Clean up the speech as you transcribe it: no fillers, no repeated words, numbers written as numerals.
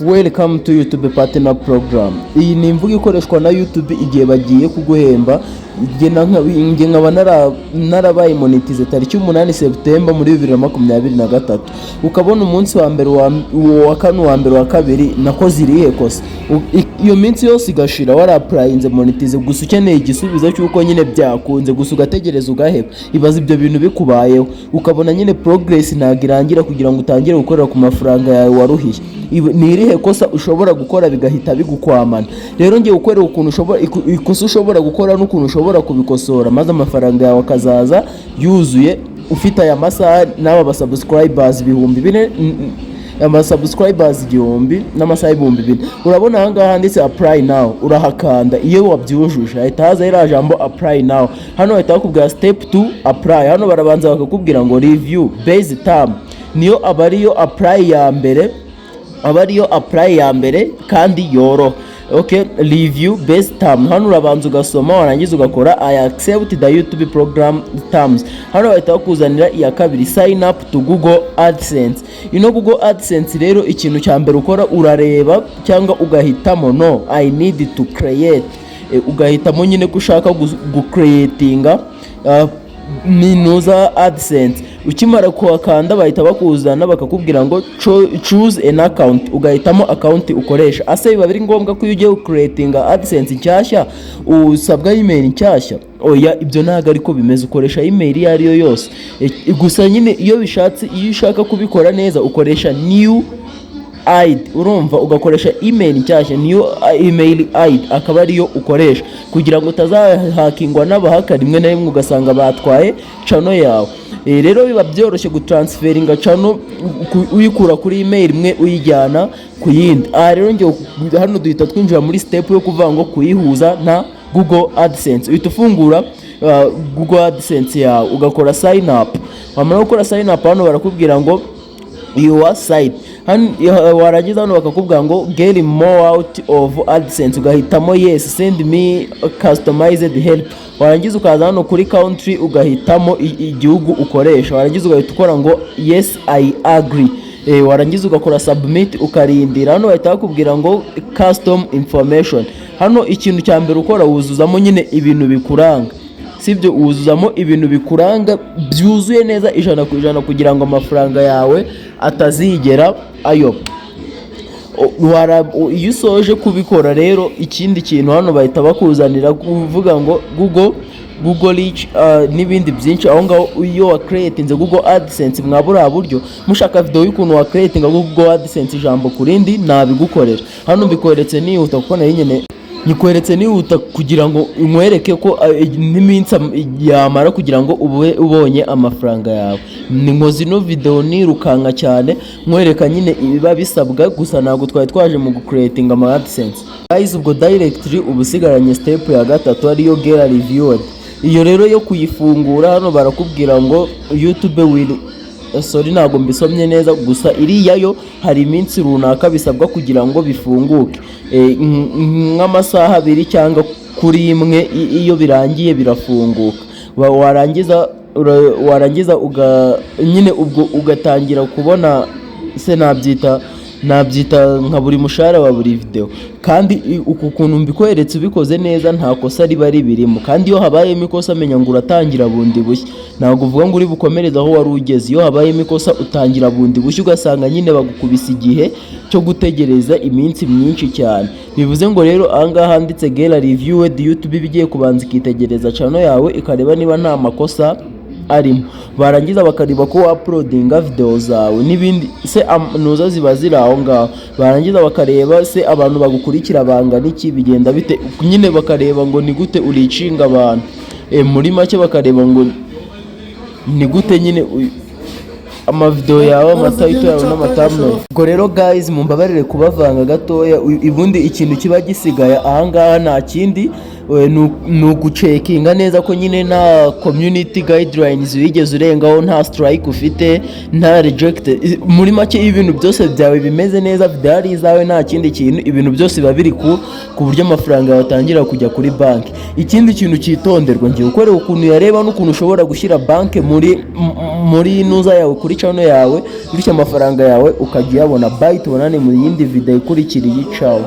Welcome to YouTube Partner Program. Iyi ni imvugo ikoreshwa na YouTube igihe bagiye kuguhemba. Njye nkaba narabaye monetize tariki 8 September muri 2023. Ukabona umunsi wa mbere, wa kane, uwa mbere, wa kabiri, nakoze irihe kosa? Iyo minsi yose igashira wara-applyinze monetize, gusa ukeneye igisubizo cy'uko nyine byakunze, gusa ugategereza ugaheba. Ibaze ibyo bintu bikubayeho, ukabona nyine progress ntabwo irangira kugira ngo utangire gukorera ku mafaranga yawe waruhiye. Ni irihe kosa ushobora gukora bigahita bigukwamana? Rero ngiye gukorera ukuntu ushobora ikosa ushobora gukora n'ukuntu ushobora kubikosora, maze amafaranga yawe akazaza yuzuye, ufite aya masaha n'aba basubscribers 4000, amasubscribers 1000 n'amasaha 4000. Urabona aha ngaha handitse "Apply now", urahakanda. Iyo wabyujuje hahita haza iriya jambo "Apply now". Hano bahita bakubwira step to apply. Hano barabanza bakakubwira ngo "Review base term", niyo aba ariyo apply ya mbere, aba ariyo apply ya mbere kandi yoroha. Okay, "Review base term", hano urabanza ugasoma, warangiza ugakora "I accept the YouTube program terms". Hano bahita bakuzanira iya kabiri, "Sign up to Google AdSense". Ino Google AdSense rero, ikintu cya mbere ukora, urareba cyangwa ugahitamo "No, I need to create". Ugahitamo nyine ko ushaka gucreatinga minuza AdSense. Ukimara kuhakanda bahita bakuzana bakakubwira ngo "Choose an account", ugahitamo account ukoresha. Ase biba biri ngombwa ko iyo ugiye gucreatinga AdSense nshyashya usabwa email nshyashya? Oya, ibyo ntabwo ariko bimeze. Ukoresha email iyo ari yo yose. Gusa nyine iyo bishatse, iyo ushaka kubikora neza, ukoresha new ID, urumva, ugakoresha email nshyashya, niyo email ID akaba ariyo ukoresha, kugira ngo utazahakingwa n'abahacker rimwe na rimwe ugasanga batwaye channel yawe. Rero biba byoroshye gutransferinga channel uyikura kuri email imwe uyijyana ku yindi. Aha rero njye hano duhita twinjira muri step yo kuvuga ngo kuyihuza na Google AdSense. Uhita ufungura Google AdSense yawe, ugakora sign up. Wamara gukora sign up, hano barakubwira ngo "Your site". Hano warangiza, hano bakakubwira ngo "Get more out of AdSense", ugahitamo "Yes, send me customized help". Warangiza ukaza hano kuri country, ugahitamo igihugu ukoresha. Warangiza ugahita ukora ngo "Yes, I agree". Warangiza ugakora submit, ukarindira. Hano bahita bakubwira ngo "Custom information". Hano ikintu cya mbere ukora, wuzuzamo nyine ibintu bikuranga, sibyo? Wuzuzamo ibintu bikuranga byuzuye neza 100% kugira ngo amafaranga yawe atazigera ayoba. Iyo usoje kubikora rero, ikindi kintu hano bahita bakuzanira kuvuga ngo Google Reach n'ibindi byinshi aho ngaho. Iyo wa creatinze Google AdSense mwa buriya buryo, mushaka video y'ukuntu wa creatinga Google AdSense ijambo ku rindi, nabigukorera. Hano mbikweretse nihuta kuko nari nyine nyikweretse nihuta kugira ngo nkwereke ko n'iminsi yamara kugira ngo ube ubonye amafaranga yawe. Ni nkoze ino video nirukanka cyane, nkwereka nyine ibiba bisabwa gusa. Ntabwo twari twaje mu gucreatinga ama AdSense, guys. Ubwo directly uba usigaranye step ya gatatu, ariyo "Get reviewed". Iyo rero yo kuyifungura, hano barakubwira ngo "YouTube will", sorry, ntabwo mbisomye neza, gusa iriya yo hari iminsi runaka bisabwa kugira ngo bifunguke, nk'amasaha 2 cyangwa kuri imwe. Iyo birangiye birafunguka. Warangiza nyine ubwo ugatangira kubona, se nabyita nka buri mushahara wa buri video. Kandi uku kuntu mbikweretse, ubikoze neza, nta kosa riba ribirimo. Kandi iyo habayemo ikosa, menya ngo uratangira bundi bushya. Ntabwo uvuga ngo uri bukomereze aho wari ugeze. Iyo habayemo ikosa utangira bundi bushya, ugasanga nyine bagukubise igihe cyo gutegereza iminsi myinshi cyane. Bivuze ngo rero ahangaha handitse "Get reviewed", YouTube iba igiye kubanza ikitegereza channel yawe, ikareba niba nta makosa arimo. Barangiza bakareba ko wauploadinga video zawe n'ibindi se nuza ziba ziri aho ngaho. Barangiza bakareba se abantu bagukurikira bangana iki, bigenda bite nyine, bakareba ngo ni gute ureachinga abantu. Muri make bakareba ngo ni gute nyine amavideo yawe, amatitle yawe n'amathumbnail. Ubwo rero guys, mumbabarire kubavanga gatoya. Ubundi ikintu kiba gisigaye ahangaha nta kindi, ni ugucheckinga neza ko nyine nta community guidelines wigeze urengaho, nta strike ufite, nta reject. Muri make, iyo ibintu byose byawe bimeze neza, video ari izawe, nta kindi kintu, ibintu byose biba biri ku buryo amafaranga yawe atangira kujya kuri banki. Ikindi kintu cyitonderwa, ngiye gukorera ukuntu yareba n'ukuntu ushobora gushyira banki muri muri nuza yawe, kuri channel yawe, bityo amafaranga yawe ukajya uyabona. Bye, tubonane mu yindi video ikurikira iyi. Ciao.